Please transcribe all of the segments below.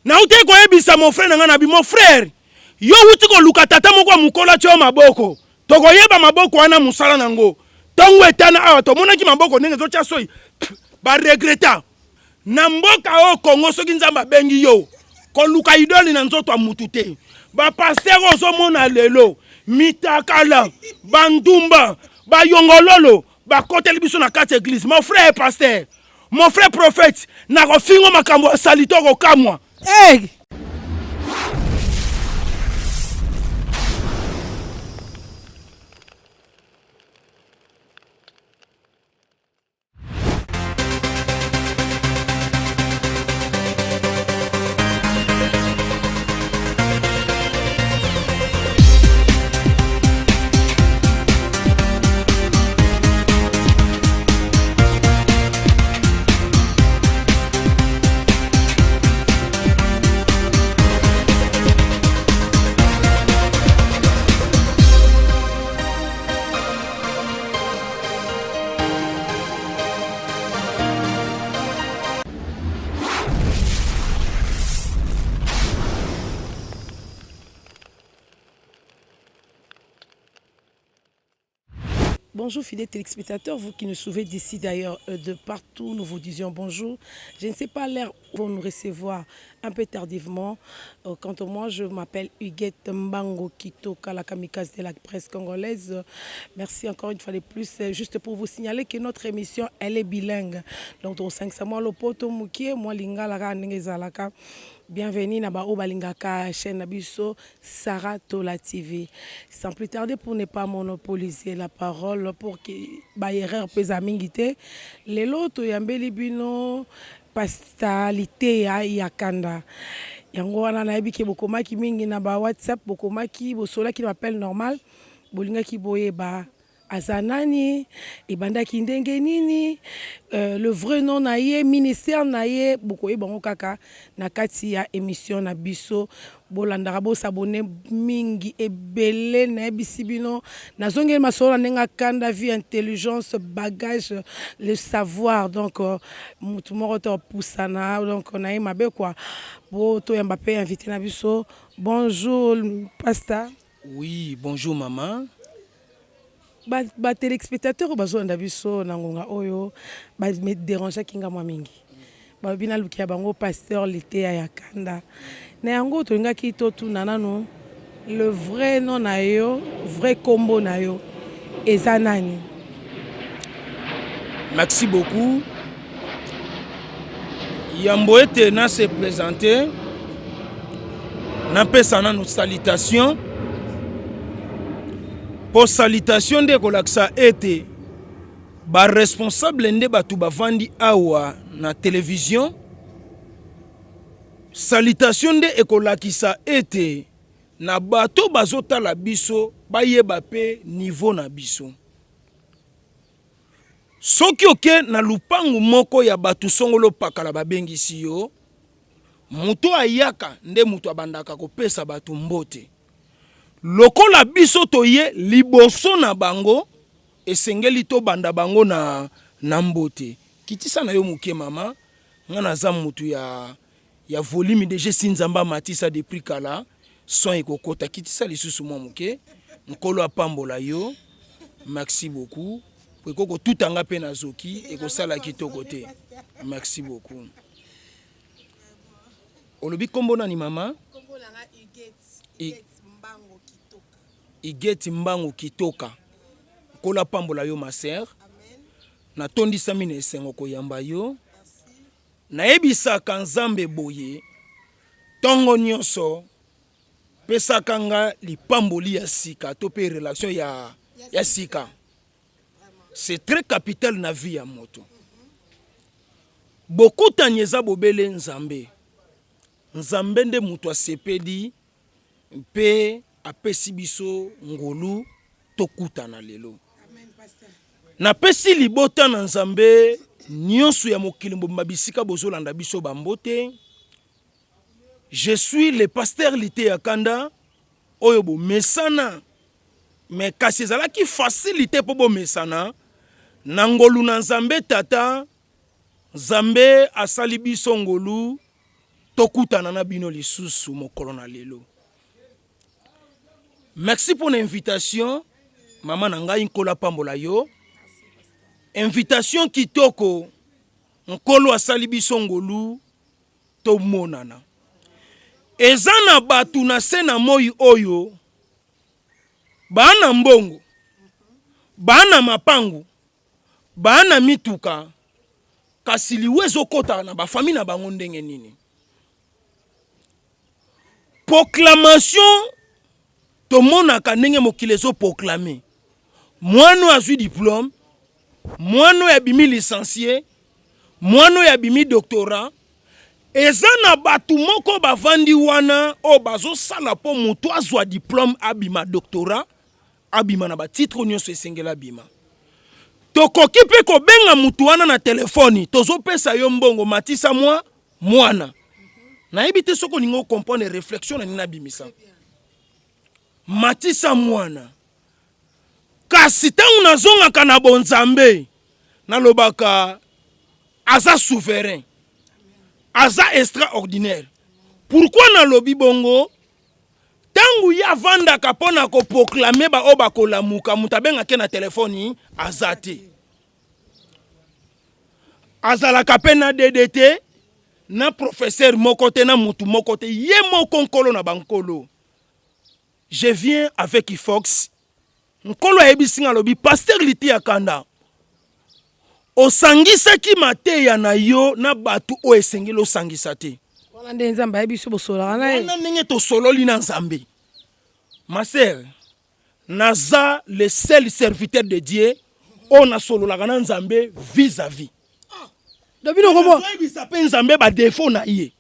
Nautaki koyebisa mon frère na ngai na bi mon frère, yo wuti koluka tata moko ya mokolo atya yo maboko, tokoyeba maboko wana mosala na yango. Ntongo etana awa tomonaki maboko ndenge ezotya soyi, ba regreta. Na mboka oyo Congo soki Nzambe abengi yo koluka idole na nzoto ya mutu te. Ba pasteur oyo ozomona lelo mitakala, bandumba, bayongololo bakoteli biso na kati ya eglise. Mon frère pasteur, mon frère prophète, nakofingo makambo ya salite okokamwa. Hey! Bonjour fidèles téléspectateurs, vous qui nous suivez d'ici d'ailleurs euh, de partout, nous vous disions bonjour. Je ne sais pas l'heure où vont nous recevoir un peu tardivement. Euh, quant à moi, je m'appelle Huguette Mbango Kitoka, la kamikaze de la presse congolaise. Merci encore une fois de plus. Euh, juste pour vous signaler que notre émission, elle est bilingue. Donc, au 5 moi lopoto mukie, moi lingala ndenge ezalaka. Bienvenue na ba oyo balingaka chaîne na biso Sarah Tola TV. Sans plus tarder pour ne pas monopoliser la parole pour que ba erreur pe eza mingi te. Lelo toyambeli bino Pasta Liteya ya kanda. Yango wana nayebi ke bokomaki mingi na ba WhatsApp, bokomaki bosolaki na appel normal, bolingaki boyeba aza nani, ebandaki ndenge nini, euh, le vrai nom na ye, ministère na ye, bokoyeba yango kaka na kati ya emission na biso. Bolandaka, bo s'abonner mingi ebele, nayebisi bino, nazongeli masolo na ndenge kanda, vie, intelligence, bagage, le savoir, donc euh, mutu moko te opusana, donc naye mabe quoi. Bo toyamba pe invité na biso. Bonjour pasteur. Oui, bonjour maman. Ba, ba téléspectateurs oyo bazolanda biso na ngonga oyo ba me dérangeaki nga mwa mingi. Balobi nalukia bango pasteur Liteya ya kanda. Na yango tolingaki totuna nanu le vrai nom na yo, vrai kombo na yo eza nani? Merci beaucoup. Yambo ete na se présenter, napesa nanu salutation mpo salutation nde ekolakisa ete ba responsable nde bato bavandi awa na television. Salutation nde ekolakisa ete na bato bazotala biso bayeba pe niveau na biso. Soki oke na lupangu moko ya bato songolo pakala babengisi yo, moto ayaka nde moto abandaka kopesa bato mbote. Lokola biso toye liboso na bango, esengeli tobanda bango na, na mbote. Kitisa na yo moke mama, nga naza mutu ya, ya volume dejà esi Nzambe amatisa depuis kala, son ekokota. Kitisa lisusu mwa moke. Nkolo apambola yo. Merci beaucoup. Po ekoki kotuta nga pe na zoki, ekosala kitoko te. Merci beaucoup. Olobi kombo nani mama? Kombo na nga Huguette, Huguette Mbango Kitoka. Huguette Mbango Kitoka. Nkolo apambola yo ma sœur. Natondisami na esengo koyamba yo. Nayebisaka Nzambe boye tongo nyonso, pesaka nga lipamboli ya sika to pe relation ya, ya sika. C'est très capital na vie ya moto. Bokutani eza bobele Nzambe. Nzambe nde moto asepeli mpe apesi biso ngolu tokutana lelo. Napesi libota na Nzambe nyonso ya mokili mobimba bisika bozolanda biso ba mbote. Je suis le pasteur Liteya Kanda oyo bomesana mais kasi ezalaki facile te mpo bomesana na ngolu na Nzambe Tata. Nzambe asali biso ngolu. Tokutana na bino lisusu mokolo na lelo. Merci pour l'invitation. Mama na ngai Nkolo apambola yo. Invitation kitoko. Nkolo asali biso ngolu tomonana. Eza na bato na se na moi oyo baa na mbongo, baa na mapangu, baa na mituka, kasi liwa ezokota na bafamille na bango ndenge nini? Proclamation tomonaka ndenge mokili ezoproclame mwana oyo azwi diplome, mwana oyo abimi licencie, mwana oyo abimi doctorat. Eza na bato moko bavandi wana oyo bazosala mpo moto azwa diplome, abima doctorat, abima na batitre nyonso esengeli abima. Tokoki mpe kobenga motu wana na telefoni, tozopesa yo mbongo, matisa mwa mwana. Nayebi te soki olingi ocomprendre réflexion na nini nabimisa. Matisa mwana. Kasi ntango nazongaka na bonzambe, nalobaka aza souverain, aza extraordinaire. Pourquoi nalobi bongo? Ntango ye avandaka mpo na koproclame baoyo bakolamuka, moto abengaki na telefoni aza te. Azalaka mpe na DD te, na professeur moko te, na mutu moko te, ye moko nkolo na bankolo. Je viens avec Fox. Nkolo ayebisi nga, alobi: "Pasteur Liteya Kanda, osangisaki mateya na yo na bato oyo esengeli osangisa te." Wana nde Nzambe ayebi biso bosolaka na ye. Wana ndenge tosololi na Nzambe. Ma sœur, naza le seul serviteur de Dieu oyo nasololaka na Nzambe vis-à-vis. Do bino komo Nazoyebisa mpe Nzambe badéfauts na ye.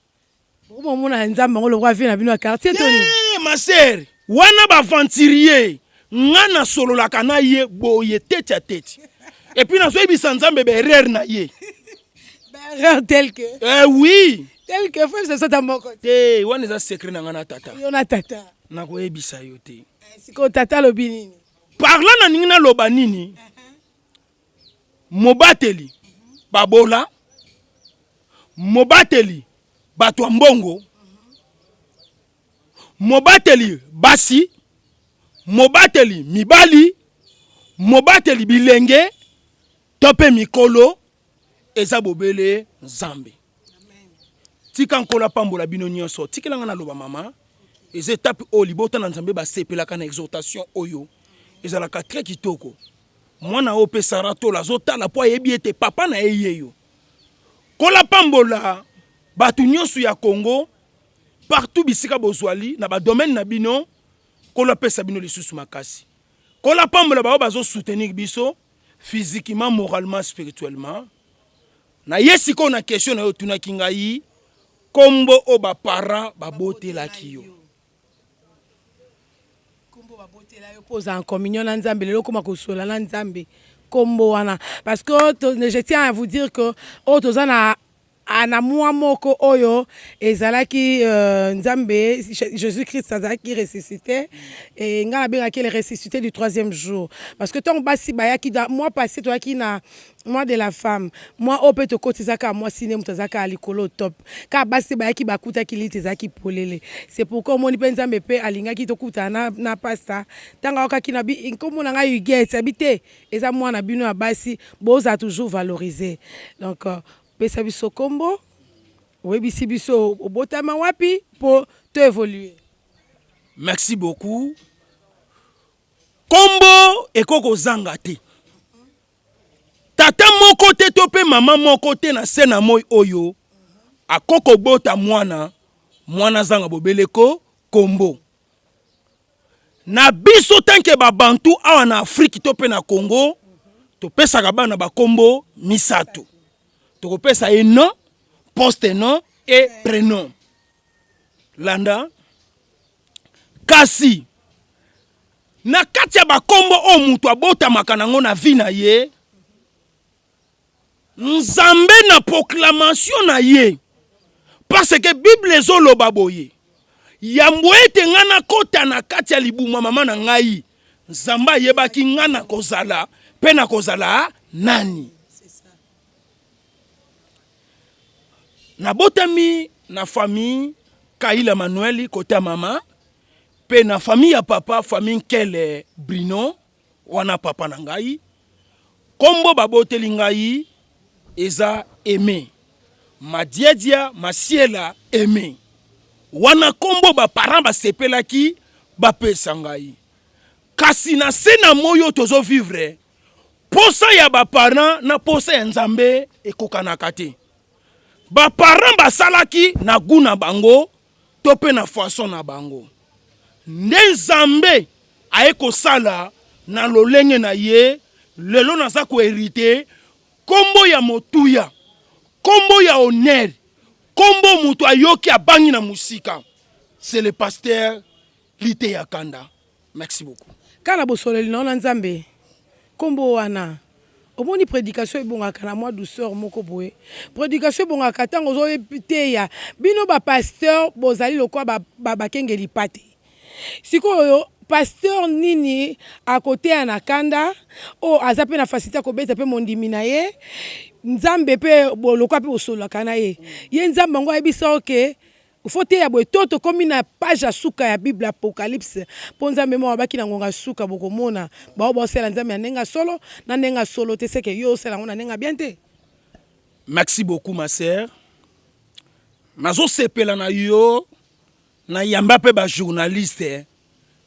Okomona Nzambe yango lokola vie na bino ya quartier to nini? Te, ma sœur, wana baaventurier. Nga nasololaka na ye boye, tête à tête, et puis nazoyebisa Nzambe baerreur na ye. Erreur tel que? Eh oui. Tel que faut sota moko? Te, wana eza secret na nga na tata. Yo na tata? Nakoyebisa yo te. Sikoyo tata alobi nini? Parla na ningi naloba nini? Mobateli babola, mobateli bato ya mbongo, mobateli basi, mobateli mibali, mobateli bilenge to mpe mikolo, eza bobele Nzambe. Tika Nkolo apambola bino nyonso. Tikelanga naloba, mama. Eza etape oyo libota na Nzambe basepelaka na exhortation oyo ezalaka très kitoko. Mwana oyo mpe Sara Tola azotala mpo ayebi ete papa na ye ye yo. Kola pambola bato nyonso ya Congo partout bisika bozwali na badomaine na bino. Nkolo apesa bino lisusu makasi. Kola pambola baoyo bazosoutenir biso physiquement, moralement, spirituellement. Na ye sikoyo na question na yo otunaki ngai, nkombo oyo baparent babotelaki yo. Nkombo babotela yo mpo ozala en communion na Nzambe, lelo okóma kosola na Nzambe, nkombo wana, parce que je tiens à vous dire que oyo toza na mwa moko oyo ezalaki Nzambe Jésus Christ azalaki ressuscité e ngai nabengaki le ressuscité du troisième jour, parce que ntango basi bayaki mois passé, toyaki na mois de la femme, mois oyo mpe tokotisaka mwasi nde moto azalaka likolo top. Kaka basi bayaki, bakutaki lite ezalaki polele. C'est pourquoi omoni mpe Nzambe mpe alingaki tokutana na pasteur. Ntango ayokaki na nkombo na ngai Huguette, abi te eza mwana bino ya basi, bozala toujours valorisé. Donc pesa biso nkombo, oyebisi biso obotama wapi mpo to évolue. Merci beaucoup. Nkombo ekoki kozanga te. Tata moko te to mpe mama moko te na se na moi oyo akoki kobota mwana, mwana azanga bobeleko kombo. Na biso tant que babantu awa na Afrike to mpe na Congo, topesaka bana bakombo misato. Tokopesa ye nom, post nom et prénom. Landa, kasi na kati ya bakombo oyo moto abotamaka nango na vie na ye, Nzambe na proclamation na ye, parce que Bible ezoloba boye: yambo ete ngai nakɔta na kati ya libumu ya mama na ngai, Nzambe ayebaki ngai na kozala mpe na kozala nani. Nabotami. na famille Kaila Manuel côté ya mama, mpe na famille ya papa, famille Nkele Brino, wana papa na ngai. Kombo baboteli ngai eza Aime Madiedia Masiela Aime. Wana kombo baparent basepelaki bapesa ngai. Kasi na se na moi oyo tozovivre, posa ya baparent na posa ya Nzambe ekokanaka te. Baparent basalaki na goût na bango to mpe na façon na bango, nde Nzambe aye kosala na lolenge na ye. Lelo naza kohériter kombo ya motuya, kombo ya honneur, kombo moto ayoki abangi na mosika. C'est le pasteur Liteya Kanda. Merci beaucoup. Kaka na bosololi na yo na Nzambe, nkombo wana omoni, prédication ebongaka na mwa douceur moko boye. Prédication ebongaka ntango ozoteya. Bino bapasteur bozali lokola bakengeli pate. Sikoyo pasteur nini akoteya na kanda oyo aza mpe na facilité akobeta mpe mondimi na ye? Nzambe mpe lokola mpe bosololaka na ye, ye Nzambe yango ayebisa oke fo teya boye. To tokomi na page ya suka ya Bible, Apocalypse, mpo Nzambe moko abaki na ngonga suka bokomona bao baosala Nzambe na ndenge ya solo na ndenge ya solo te. Seke yo osala yango na ndenge ya bien te. Merci beaucoup, ma sœur. Nazosepela na yo. Nayamba mpe bajournaliste,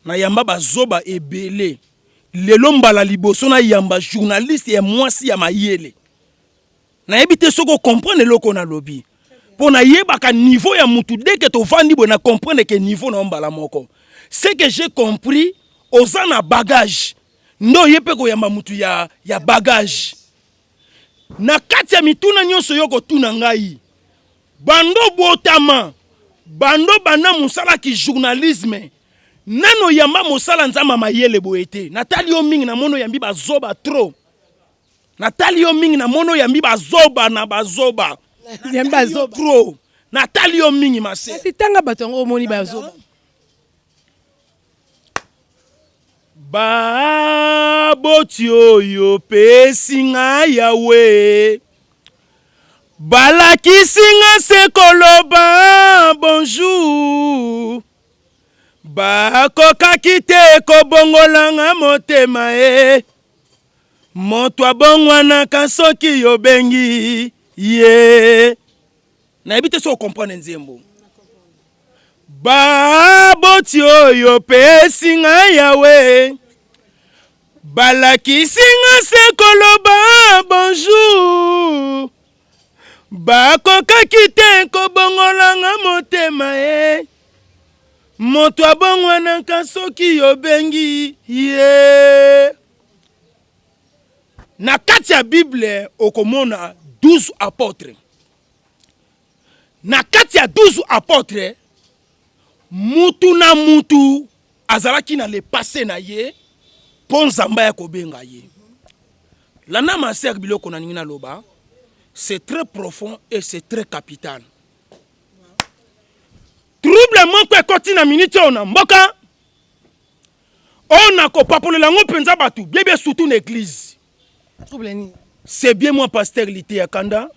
nayamba bazoba ebele. Lelo mbala liboso nayamba journaliste ya mwasi ya mayele. Nayebi te soki ocomprendre eloko nalobi, mpo nayebaka niveau ya mutu. Dès que tovandi boye, na comprendre ke niveau na yo mbala moko. Ce que j'ai compris, oza na bagage, nde oye mpe koyamba mutu ya bagage. Na kati ya mituna nyonso yo kotuna ngai, bando botama, bando banda mosalaki journalisme, nano yamba mosala Nzambe mayele boye te. Natali yo mingi, namoni oyambi bazoba trop. Natali yo mingi, namoni oyambi bazoba na bazoba. Yambi bazoba. Trop. Natali yo mingi, mase. Kasi tanga bato yango omoni bazoba. Baboti oyo pesi ngai Yawe, balakisi nga se koloba bonjour. Bakokaki te kobongolanga motema e. Moto abongwanaka soki obengi ye. Nayebi te soki ocomprendre nzembo. Baboti oyo pesi ngai Yawe, balakisi nga se koloba bonjour. Bakokaki te kobongolanga motema e. Moto abongwanaka soki obengi ye. Na kati ya Bible okomona 12 apôtres. Na kati ya 12 apôtres, mutu na mutu azalaki na le passé na ye mpo Nzambe ya kobenga ye. Landa, ma sœur, biloko na ningi naloba, c'est très profond et c'est très capital. Trouble moko ekoti na miniti oyo na mboka oyo, nakopapolela yango mpenza bato biebie, surtout na église. Trouble nini? C'est bien moi, pasteur Liteya Kanda.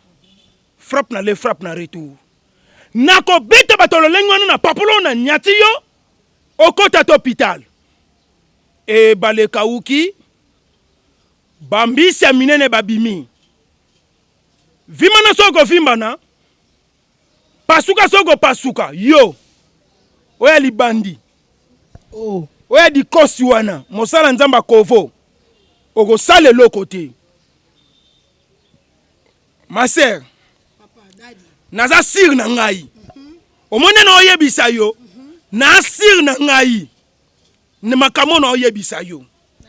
Frappe na le frappe na retour, nakobeta bato lolenge wana na papolo na nyati yo okota to hôpital. Ebale ekawuki, bambisi ya minene babimi. Vimana soki kovimbana, pasuka soki kopasuka. Yo oyo ya libandi, oh. oyo ya dikosi wana, mosala Nzambe akovo, okosala eloko te. Ma sœur, naza sûr na ngai. Omoni na oyebisa yo, na sûr na ngai makambo na oyebisa yo.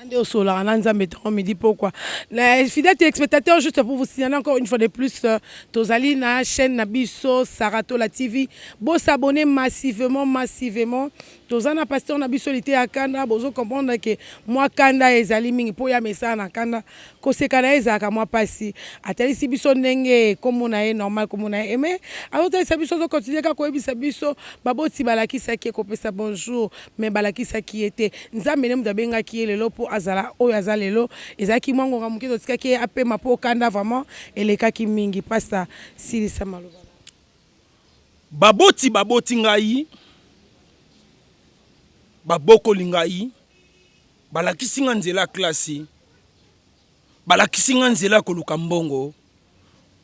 Nde osolaka na Nzambe ntango midi pokwa. Na fidèle téléspectateur, juste pour vous signaler encore une fois de plus, tozali na chaîne na biso Saratola TV. Bosabonner massivement, massivement. Toza na pasteur na biso Liteya Kanda. Bozo comprendre ke mwa kanda ezali mingi mpo ya mesala na kanda. Koseka na ye ezalaka mwa mpasi. Atalisi biso ndenge kombo na ye normal, kombo na ye Aime. Azotalisa biso, azocontinue kaka koyebisa biso baboti balakisaki ye kopesa bonjour, mais balakisaki ye te Nzambe nde moto abengaki ye lelo mpo azala oyo aza lelo. Ezalaki mwa ngonga moke, totikaki ye apema mpo kanda vraiment elekaki mingi. Pasta, silisa maloba. Baboti baboti ngai, babokoli ngai, balakisi nga nzela ya klasi, balakisi nga nzela ya koluka mbongo,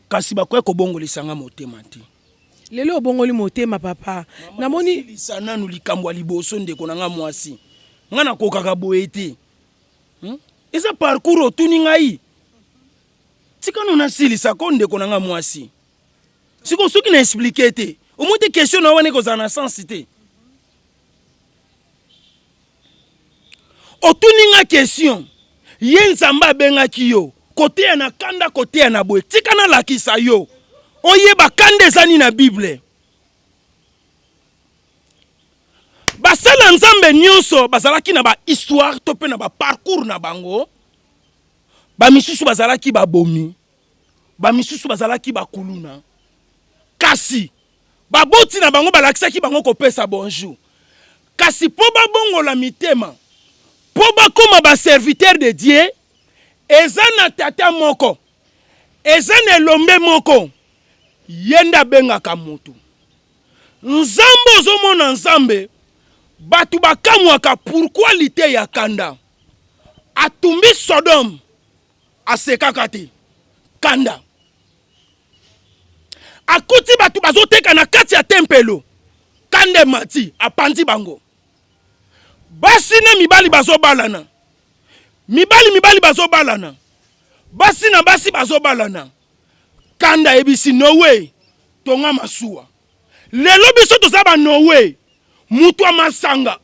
kasi bakoki kobongolisa nga motema te. Lelo obongoli motema papa. Namoni Silisa nanu likambo ya liboso ndeko na nga mwasi. Nga nakokaka boye te. Hmm? Eza parcours otuni ngai. Tika no nasilisa ko ndeko na nga mwasi. Sikoyo soki na expliquer te, omoni te question na wana ekozala na sens te. Otuni nga question, ye Nzambe abengaki yo koteya na kanda, koteya na boye. Tika nalakisa yo oyeba kanda eza nini na Bible. Basali ya Nzambe nyonso bazalaki na ba histoire to mpe na ba parcours na bango. Bamisusu bazalaki babomi, bamisusu bazalaki bakuluna, kasi baboti na bango balakisaki bango kopesa bonjour. Kasi mpo babongola mitema, mpo bakoma ba serviteurs de Dieu, eza na tata moko, eza na elombe moko, ye nde abengaka moto. Nzambe ozomona Nzambe, bato bakamwaka pourquoi liteya kanda atumbi Sodome asekaka te kanda akuti bato bazoteka na kati ya tempelo kanda emati apanzi bango basi na mibali bazobalana mibali mibali bazobalana basi na basi bazobalana kanda ayebisi nowe tonga masuwa Lelo biso toza ba Noe, mutu ya masanga,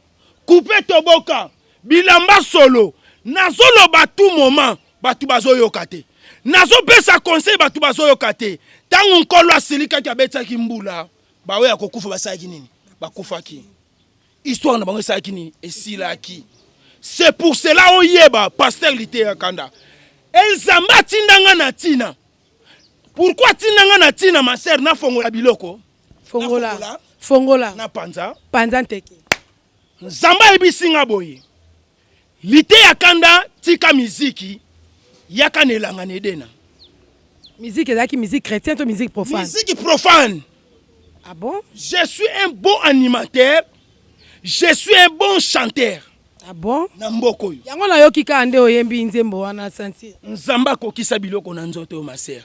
coupe toboka, bilamba solo. Nazoloba tout moment batu bazoyoka te. Nazopesa conseil batu bazoyoka te. Tango Nkolo asilikaki abetisaki mbula, baoyo ya kokufa basalaki nini? Bakufaki. Histoire na bango esalaki nini? Esilaki. C'est pour cela oyeba pasteur Liteya Kanda. Nzambe atinda nga na tina. Pourquoi atinda nga na tina ma sœur na fongola biloko? Fongola. Fongola. Na panza. Panza nteke. Nzambe ayebisi nga boye. Liteya kanda tika miziki yaka na elanga na Edena. Musique ezalaki musique chrétienne to musique profane? Musique profane. Ah bon? Je suis un bon animateur, je suis un bon chanteur. Ah bon? Na mboka oyo. Yango nayoki kaka nde oyembi nzembo wana sentir. Nzambe akokisa biloko na nzoto yo ma sœur.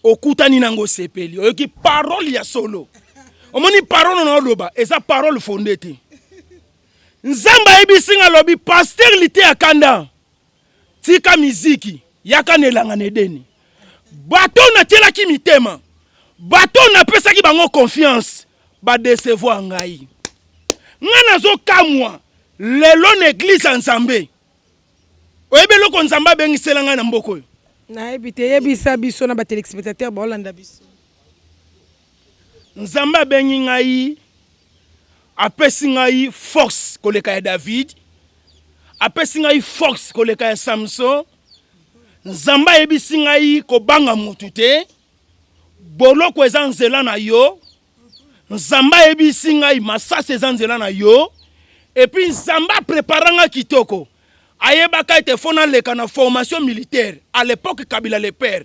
Okutani nango osepeli, oyoki parole ya solo. Omoni parole na oloba eza parole fondée te. Nzambe ayebisi nga alobi pasteur Liteya Kanda tika miziki yaka na elanga na Edeni. Bato oyo natielaki mitema, bato oyo napesaki bango confiance ba decevoir ngai. Ngai nazokamwa lelo na eglise ya Nzambe. Oyebi eloko Nzambe abengisela ngai na mboka oyo? Nayebi te, yebisa biso na ba telespectateurs baolanda biso. Nzambe abengi ngai, apesi ngai force koleka ya David, apesi ngai force koleka ya Samson. Nzambe ayebisi ngai kobanga mutu te, boloko eza nzela na yo. Nzambe ayebisi ngai masasi eza nzela na yo. Et puis Nzambe a prepara nga kitoko. Ayebaka ete faut naleka na formation militaire à l'époque Kabila le père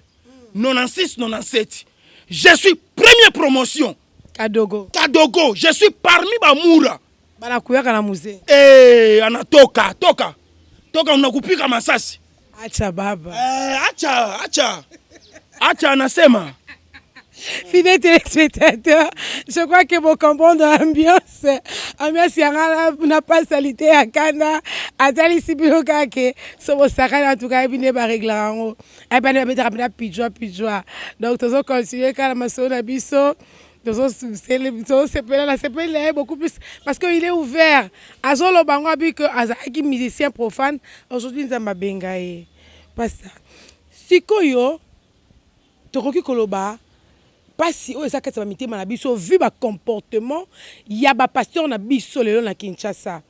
96 97 je suis première promotion. Kadogo. Kadogo, je suis parmi ba Mura. Banakuyaka na musée. Eh, anatoka, toka. Toka unakupika masasi. Acha baba. Eh, acha, acha. Acha anasema. Fidèles téléspectateurs, je crois que vous comprenez l'ambiance. Ambiance ya nga na pas Liteya Kanda. Atalisi bino kaka ke soki bosakani en tout cas ayebi nde ba reglaka yango. Ayebi nde babetaka mpena pijwa pijwa. Donc tozo continuer kaka na masolo na biso. Tozosepela nasepeli na ye beaucoup plus parce que il est ouvert. Azoloba yango abi que azalaki musicien profane. Aujourd'hui Nzambe abenga ye. Pasta. Sikoyo tokoki koloba pasi oyo eza kati ya ba mitema na biso vu ba comportement ya ba pasteurs na biso lelo na Kinshasa.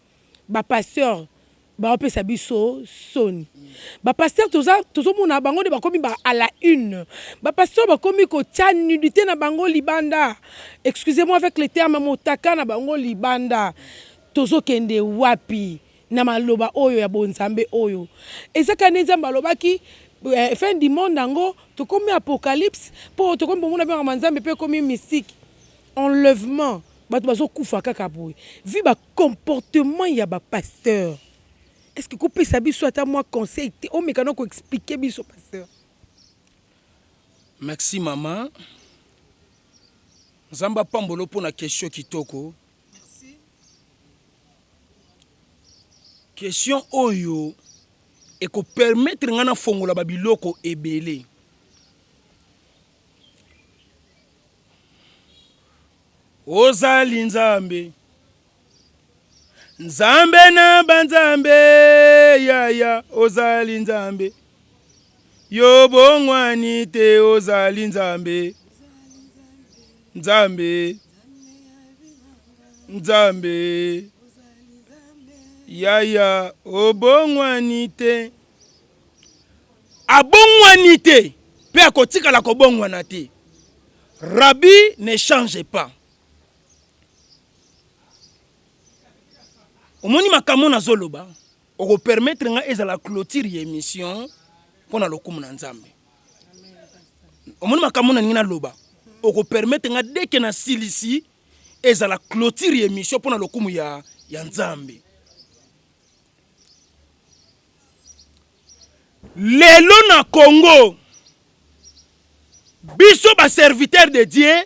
Ba pasteurs baopesa biso soni. Ba pasteurs toza tozomona bango nde bakomi ba à la une. Ba pasteurs bakomi kotia nudite na bango libanda. Excusez-moi avec le terme motaka na bango libanda. Tozokende wapi na maloba oyo ya bonzambe oyo? Eza kaka nde Nzambe alobaki fin du monde yango tokomi apocalypse po tokomi komona pe makambo ya Nzambe pe ekomi mystique. Enlèvement bato bazokufa kaka boye vu ba comportement ya ba pasteur est ce que kopesa biso ata mwa conseil te omeka na koexpliquer biso, pasteur? Merci, mama. Nzambe apambolo mpona question kitoko. Question oyo ekopermettre ngai nafongola babiloko ebele. Ozali Nzambe, Nzambe na banzambe, yaya. Ozali Nzambe, yo bongwani te. Ozali Nzambe, Nzambe, Nzambe, yaya. Obongwani te, abongwani te mpe akotikala kobongwana te. Rabbi ne change pas. Omoni makambo nazoloba, okopermettre nga ezala clôture ya émission mpo na lokumu na Nzambe. Omoni makambo nalingi naloba, okopermettre nga deke nasilisi ezala clôture ya émission mpo na lokumu ya Nzambe. Lelo na Congo, biso baserviteur de Dieu,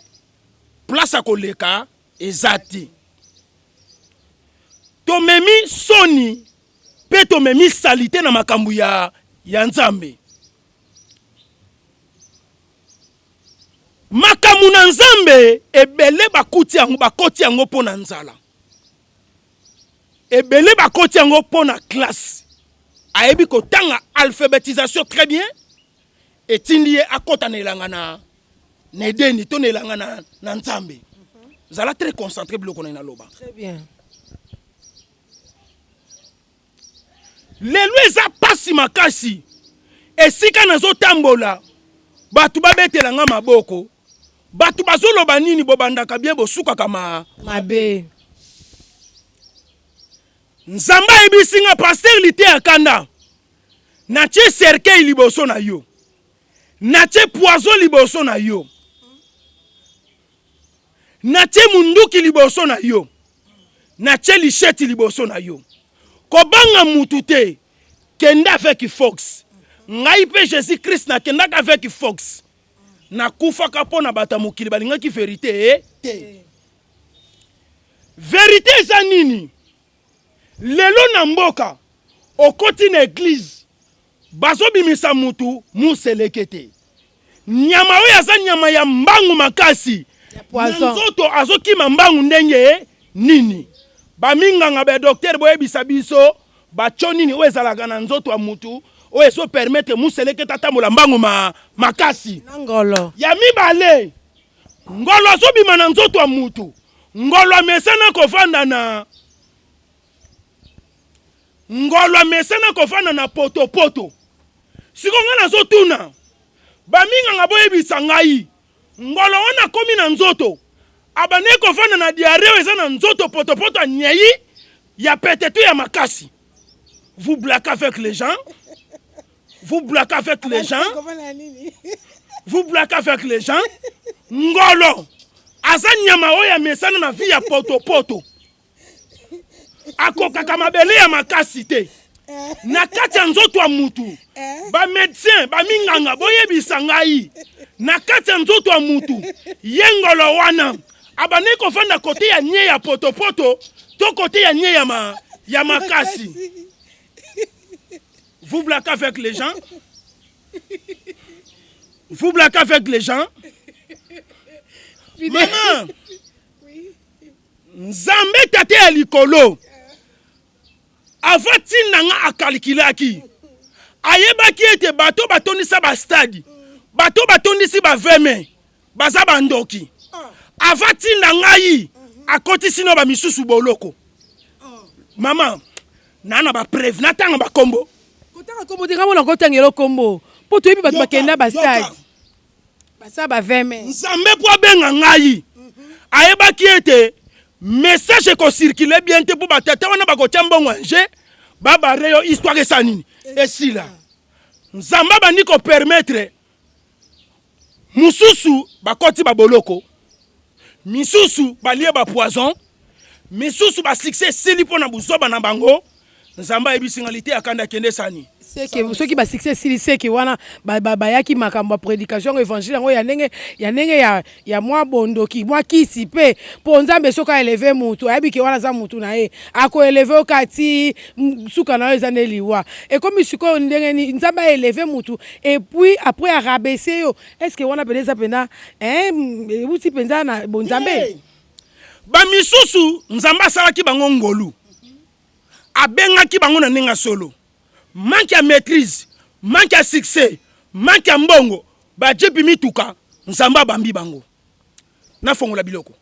place ya koleka eza te. Tomemi soni mpe tomemi saleté na makambo ya Nzambe. Makambo na Nzambe ebele bakuti yango, bakoti yango mpo na nzala. Ebele bakoti yango mpo na classe. Ayebi kotanga, alphabétisation très bien, etindi ye akɔta na elanga na Edeni to na elanga na Nzambe. Zala très concentré, biloko na ye naloba. Très bien. Lelo eza pasi makasi. Esika nazotambola, bato babetela nga maboko, bato bazoloba nini? Bobandaka bien, bosukaka ma mabe. Nzambe ayebisi nga: "Pasteur Liteya Kanda, natie cercueil liboso na yo, natie poison liboso na yo, natie munduki liboso na yo, natie machette liboso na yo. Kobanga mutu te, kende avec force." Ngai mpe Jésus Christ nakendaka avec force, nakufaka mpo na bato ya mokili balingaki vérité te. Vérité eza nini? Lelo na mboka, okoti na église, bazobimisa mutu museleke te. Nyama oyo aza nyama ya mbangu makasi na poison. Nzoto azokima mbangu ndenge nini? Baminganga, badocteur, boyebisa biso batio nini oyo ezalaka na nzoto ya mutu oyo ezopermettre museleke te atambola mbangu makasi? Na ngolo. Ya mibale, ngolo azobima na nzoto ya mutu. Ngolo amesana kovanda na ngolo, amesana kovanda na potopoto. Sikoyo ngai nazotuna baminganga, boyebisa ngai, ngolo wana akomi na nzoto, abandaki kovanda na diarrhée oyo eza na nzoto potopoto, anyei ya pete to ya makasi? Vous blaguez avec les gens, vous blaguez avec les gens, vous blaguez avec les gens. Ngolo aza nyama oyo amesana na vie ya potopoto, akokaka mabele ya makasi te. Na kati ya nzoto ya mutu, bamédecin, baminganga, boyebisa ngai, na kati ya nzoto ya mutu, ye ngolo wana abandaki kofanda côté ya nie ya potopoto to côté ya nie ya makasi? Vous blaguez avec les gens, vous blaguez avec les gens. Mama, Nzambe Tate ya likolo, ava ntina nga akalkulaki, ayebaki ete bato batondisa bastade, bato batondisi baveme, baza bandoki. Ava ntinda ngai, akotisi no bamisusu boloko. Mama, naa na bapreuve, natanga bakombo. Kotanga kombo te, ngamona kotangela kombo mpo toyebi bato bakenda bastade, basala baveme. Nzambe mpo abenga ngai, ayebaki ete message ekocirculer bien te, mpo batata wana bakotya mbongo anje babare yo, histoire esa nini esila. Nzambe abandi kopermettre mosusu bakoti baboloko. Misusu balie ba poison, misusu ba succès esili mpo na buzoba na bango. Nzambe ayebisi nga liteya kanda kende sani. Seke soki ba succès esili seke wana bayaki makambo ya predication yango evangile yango ya ndenge ya ndenge ya ya mwa bondoki mwa kisi pe po Nzambe soki a eleve mutu ayebi ke wana aza mutu na ye ako eleve yo kaka ti suka na yo eza nde liwa ekomi sikoyo ndenge nini Nzambe a eleve mutu et puis après a rabaisser yo est ce que wana pena eza pena hein ewuti penza na bonzambe? Ba misusu Nzambe asalaki bango ngolu abengaki bango na ndenge ya solo manque ya maitrise manque ya succès manque ya mbongo ba jeep mituka Nzambe abambi bango nafongola biloko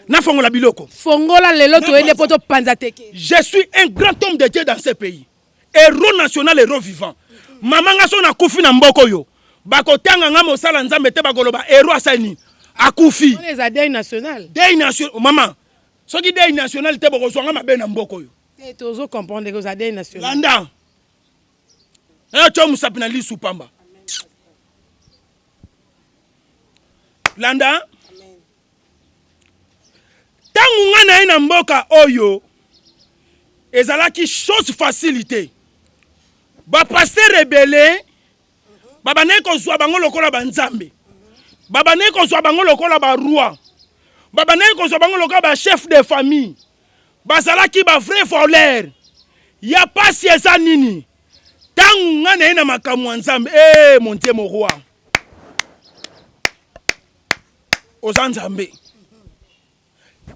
nafongola biloko fongola lelo toyende po topanza teke. Je suis un grand homme de Dieu dans ce pays Hero national hero vivant. Mama nga so nakufi na mboka oyo bakotanga nga mosala nzambe te bakoloba hero asali nini akufi. Wana eza deuil national. Deuil national mama soki deuil national te bokozwa nga mabe na mboka oyo. Te tozo comprendre que oza deuil national. Landa. Nayo tyo musapi na lisu pamba. Landa. Tango nga naye na mboka oyo ezalaki chose facile te. Ba pasteurs ebele babandaki kozwa bango lokola ba nzambe, babandaki kozwa bango lokola ba roi, babandaki kozwa bango lokola ba chef de famille. Bazalaki ba vrai voleur. Ya pasi eza nini? Tango nga naye na makambo ya nzambe, eh mon Dieu mon roi. Oza nzambe.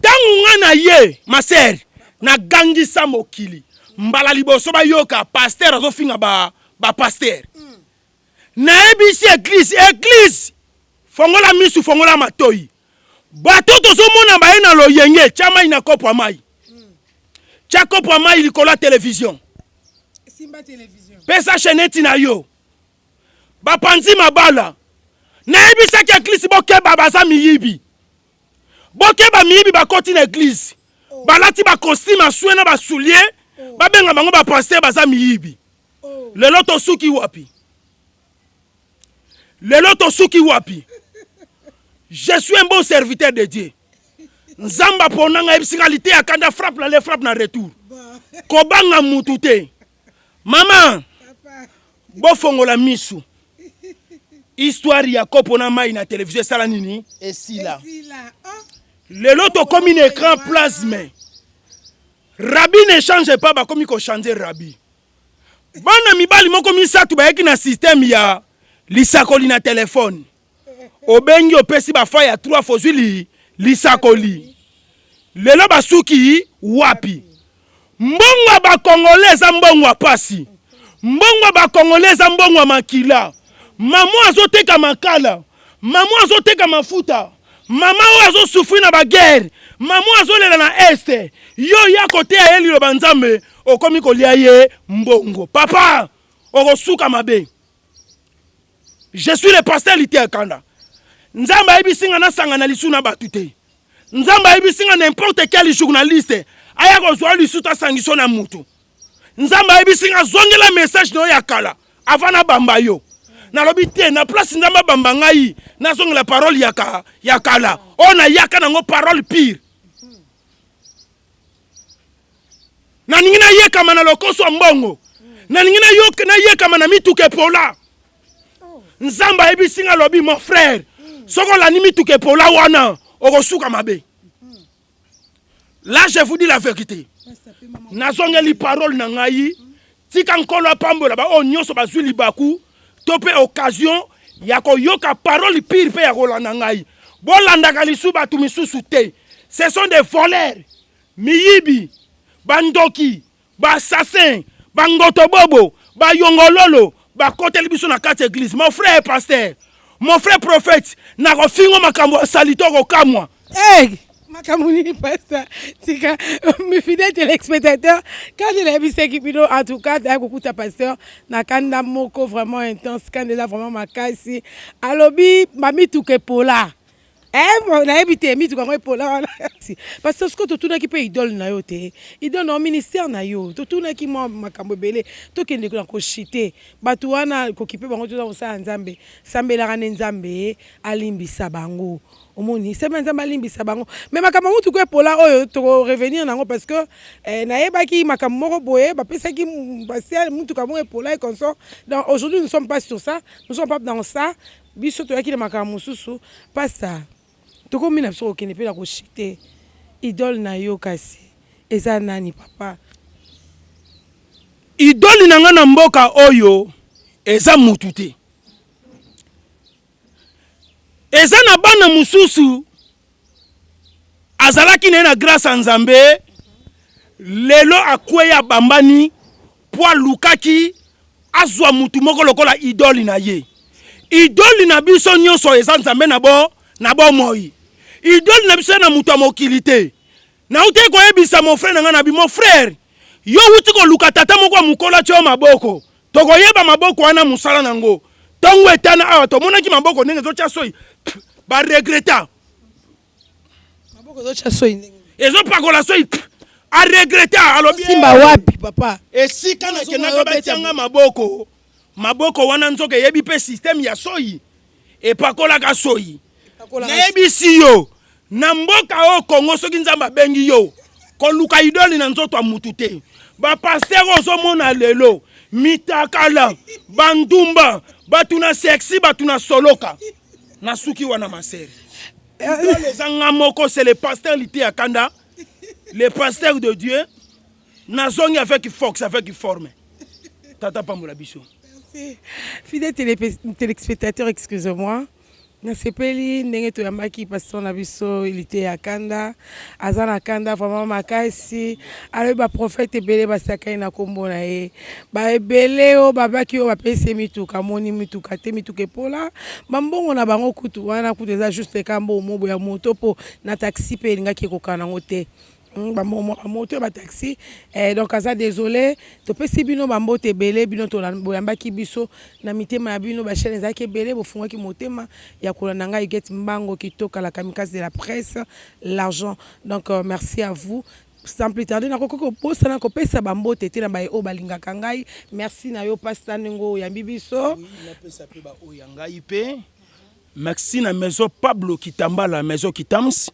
Tango nga na ye ma sœur nagangisa mokili mbala liboso bayoka pasteur azofinga ba ba pasteur. Nayebisi eglise eglise fongola misu fongola matoyi bato tozomona baye na loyenge tya mai na kopo ya mai tya kopo ya mai likolo ya television pesa chaînette na yo Bapanzi mabala. Nayebisaki eglise bokeba baza miyibi. Bokeba miyibi bakoti na eglise. Balati ba costume ya soin na ba souliers, babenga bango ba pasteur baza miyibi. Lelo tosuki wapi? Lelo tosuki wapi? Je suis un bon serviteur de Dieu. Nzambe apona ngai ayebisi ngai liteya kanda frappe na le frappe na retour. Kobanga mutu te. Mama, bofongola misu. Histoire ya kopo na mai na television esala nini? Esila. Lelo tokomi na écran plasme. Rabbi ne change pas, bakomi ko changer rabbi. Bana mibali moko misato bayaki na système ya lisakoli na telefone. Obengi opesi ba fa ya 3 fois ozwi li, lisakoli. Lelo basuki wapi? Mbongo ya ba congolais eza mbongo ya pasi. Mbongo ya ba congolais eza mbongo ya makila. Maman azoteka makala, maman azoteka mafuta, maman oyo azo souffrir na ba guerre, maman azolela na est. Yo ya koteya ye liloba Nzambe, okomi kolia ye mbongo. Papa, okosuka mabe. Je suis le pasteur Liteya Kanda. Nzambe ayebisi nga nasangana lisu na bato te. Nzambe ayebisi nga n'importe quel journaliste aya kozwa lisu to asangiso na mutu. Nzambe ayebisi nga zongela message na yo ya kala avant nabamba yo. Nalobi te na place Nzambe abamba ngai nazongela parole ya, ka, ya kala oyo nayaka nango parole pire. Nalingi nayekama na lokoso ya mbongo, nalingi nayekama na mituka epola. Nzambe ayebisi nga alobi, mon frère, soki olandi mituka epola wana okosuka mabe. Là je vous dis la vérité, nazongeli parole na ngai. Tika Nkolo apambola ba oyo nyonso bazwi libaku to mpe occasion ya koyoka parole pire mpe ya kolanda ngai. Bolandaka lisusu bato misusu te, ce sont des voleurs. Miyibi, ba ndoki, ba assassins, ba ngotobobo, ba yongololo bakoteli biso na kati ya eglise. Mon frère pasteur, mon frère prophète, nakofingo makambo ya salite okokamwa. Hey! Makambo nini pasta tika mes fidèles téléspectateurs quand nayebisaki bino en tout cas taya kokuta pasteur na kanda moko vraiment intense kanda eza vraiment makasi alobi bamituka epola Eh, nayebi te mituka yango epola wana parce que sikoyo totunaki mpe idole na yo te idole na yo ministère na yo totunaki mwa makambo ebele tokende na koshite bato wana kokipe bango toza kosala nzambe sambelaka nde nzambe alimbisa bango. Omoni seme, Nzambe alimbisa bango. Mais makambo ya motuka epola oyo, tokorevenir nango, parce que nayebaki makambo moko boye bapesaki pasteur mutuka moko epola et consort. Donc aujourd'hui, nous sommes pas sur ça, nous sommes pas dans ça. Biso toyaki na makambo mosusu. Pasteur, tokomi na biso kokende mpe na koshite. Idole na yo kasi eza nani, papa? Idole na nga na mboka oyo eza mutu te. Eza na bana mosusu azalaki na ye na grâce ya Nzambe, lelo akweyi, abambani mpo alukaki azwa mutu moko lokola idole na ye. Idole na biso nyonso eza Nzambe na bo na bomoi. Idole na biso na moto ya mokili te. Nauti koyebisa mon frère na ngai na bi: "Mon frère, yo wuti koluka tata moko ya mokolo atia yo maboko. Tokoyeba maboko wana mosala nango ntongo etana awa." Tomonaki maboko ndenge ezotya soi, baregreta. Maboko ezotya soi ndenge? Ezopakola soi. Aregreta, alobi: Simba wapi, papa? Esika nakendaka, batianga maboko. Maboko wana nzoka eyebi mpe système ya soi, epakolaka soi. Nayebisi yo, na mboka oyo Kongo, soki Nzambe abengi yo, koluka idole na nzoto ya mutu te. Bapasteur ozomona lelo, mitakala, bandumba, bato na sexy, bato na soloka. Nasuki wana, ma sœur. Idole eza nga moko, c'est le pasteur Liteya Kanda, le pasteur de Dieu. Nazongi avec force, avec forme. Tata pambola biso. Fidèle téléspectateur, excusez-moi, nasepeli ndenge toyambaki pasteur na biso Liteya Kanda. Aza na kanda vraiment makasi. Alobi baprophète ebele basakai na nkombo na ye, baebele oyo babaki, oyo bapesi ye mituka, amoni mituka te, mituka epola, bambongo na bango kutu wana kutu eza juste kambo mobo ya moto, mpo na taxi mpe elingaki ekoka nango te. Bamoto ya bataxi. Donc aza désolé. Topesi bino bambote ebele, bino boyambaki biso na mitema ya bino. Bachaîne ezalaki ebele, bofungwaki motema ya kolanda ngai Get Mbango Kitoko, la kamikaze de la presse, l'argent. Donc merci à vous. Sans plus tarder, nakoki kobosana kopesa bambote te na baye oyo balingaka ngai. Merci na yo, pasteur, ndenge oyambi biso. Napesa mpe baoyo ya ngai mpe merci na maison Pablo Kitambala, maison Kitams.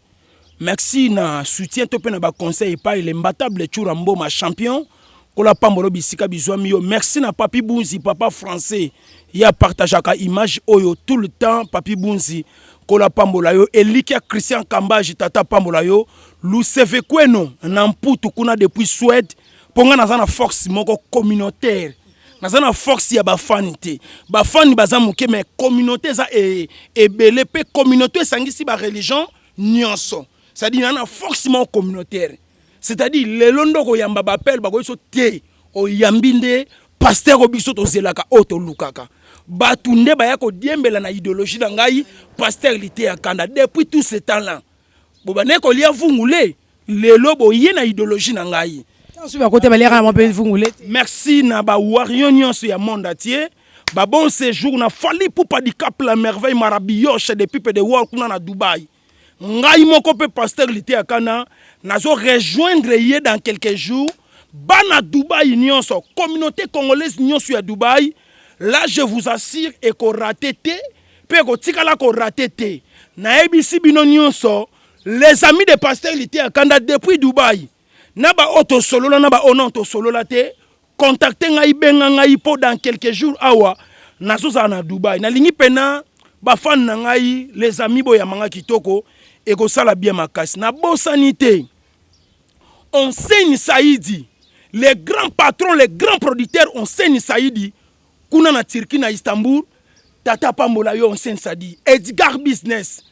Merci na soutien to mpe na baconseil epai l'imbattable Tsura Mboma champion, kola pambolo bisika bizwami yo. Merci na Papi Bunzi, papa français, ye apartageaka image oyo tout le temps. Papi Bunzi, kola pambola yo. Elikia Christian Kambage, tata pambola yo. Luseve Kweno na Mputu kuna depuis Suède, mpo ngai naza na force moko communautaire. Naza na force ya bafani te. Bafani baza moke, mais communauté eza ebele, mpe communauté esangisi bareligion nyonso. C'est-à-dire na na force moko communautaire, c'est-à-dire lelo nde okoyamba baappel, bakoyi so te. Oyambi nde pasteur oyo biso tozelaka, oyo tolukaka. Bato nde baya kodiembela na idéologie na ngai, pasteur Liteya Kanda. Depuis tout ce temps là bobandeki kolia vungule, lelo boye na idéologie na ngai. Soki bakote baliaka na mpe vungule. Merci na bawarrior nyonso ya monde entier. Babon séjour na Fally Ipupa du Cap la Merveille Marabilloche de pipe de war kuna na Dubai. Ngai moko mpe pasteur Liteya Kanda nazo rejoindre ye dans quelques jours. Bana Dubai nyonso, communauté congolaise nyonso ya Dubai, là je vous assure, ekorater te mpe ekotikala korater te. Nayebisi bino nyonso, les amis de pasteur Liteya Kanda depuis Dubai, na baoyo tosolola, na baoyo non tosolola te, contacte ngai, benga ngai, mpo dans quelques jours awa nazozala na Dubai. Nalingi mpena bafani na ngai, les amis, boyambanga kitoko, ekosala bien makasi. Nabosani te Enseigne Saidi, les grands patrons, les grands producteurs, Enseigne Saidi kuna na Turquie, na Istanbul. Tata pambola yo, Enseigne Sadi. Edgar Business,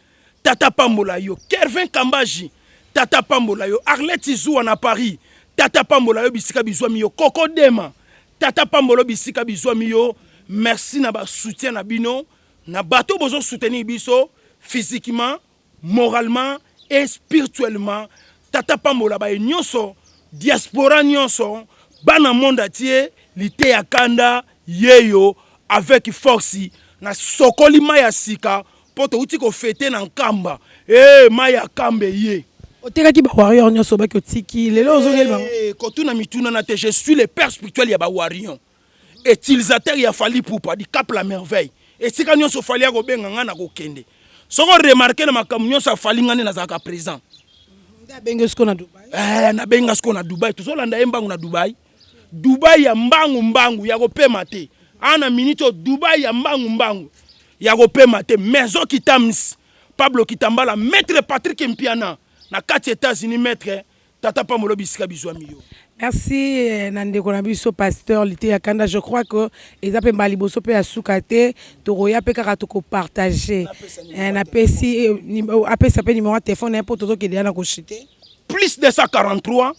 tata pambola yo. Kervin Kambaji, tata pambola yo. Arlette Zuwa na Paris, tata pambola yo bisika bizwami yo. Koko Dema, tata pambola yo bisika bizwami yo. Merci na basoutien na bino, na bato bozosoutenir biso physiquement, moralement et spirituellement. Tata pambola baye nyonso, diaspora nyonso, bana monde entier. Liteya Kanda yeyo avec force. Na sokoli mai ya sika mpo touti kofêter na Nkamba. E mai ya Kamba ye. Otekaki bawarrior nyonso, obaki otiki, lelo ozongeli bango? Kotuna mituna na te. Je suis le père spirituel ya bawarrior, utilisateur ya Fally Ipupa du Cap la Merveille. Esika nyonso Fally akobenga ngai, na kokende. Soki oremarquer na makambo nyonso ya Fally, nga nde nazalaka présent. Nde abenge sikoyo na Dubai. Eh, nabenga sikoyo na Dubai, tozolanda ye mbangu na Dubai. Dubai ya mbangu mbangu ya kopema te. Ana minute oyo, Dubai ya mbangu mbangu ya kopema te. Maison Kitams, Pablo Kitambala, maître Patrick Mpiana na kati États-Unis, maître tata pambolo bisika bizwami yo. Merci na ndeko na biso pasteur Liteya Kanda. Je crois que eza mpe mbala liboso mpe ya suka te. Tokoya mpe kaka tokopartage. Napesi apesa mpe numéro ya telefone na ye mpo tozokende ya na koshite. Plus 243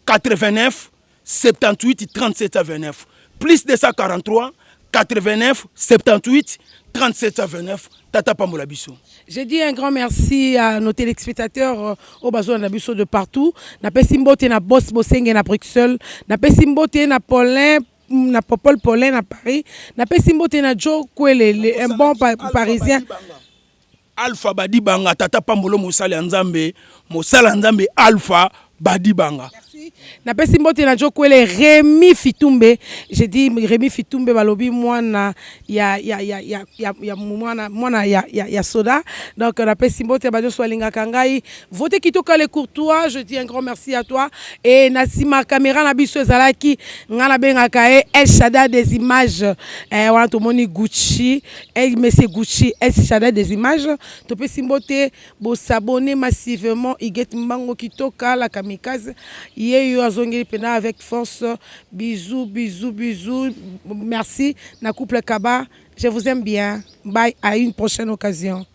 89 78 37 29, plus 243 89 78 37 29. Tata pambola biso. Je dis un grand merci à nos téléspectateurs au bazo na biso de partout. Napesi mbote na Boss Bosenge na Bruxelles, napesi mbote na Paulin, na Popol Paulin na Paris, napesi mbote na Joe Kwele, un bon parisien. Alpha Badibanga, tata pambolo, mosali ya Nzambe, mosali ya Nzambe Alpha Badibanga. Merci. Napesi mbote na Joe Kwele, Rémi Fitumbe. J'ai dit Rémi Fitumbe, balobi mwana ya mwana ya soda. Donc napesi mbote ba nyonso alingaka ngai. Vote kitoko les courtois, je dis un grand merci à toi. Et na sima caméra na biso ezalaki nga nabengaka ye El Shada des images. Eh, wana tomoni Gucci, eh, monsieur Gucci, El Shada des images. Topesi mbote, bosabonner massivement. Iget Mbango Kitoka la kamikaze. Ye yo azongeli pena avec force. Bisous, bisous, bisous. Merci na couple Kaba. Je vous aime bien. Bye, à une prochaine occasion.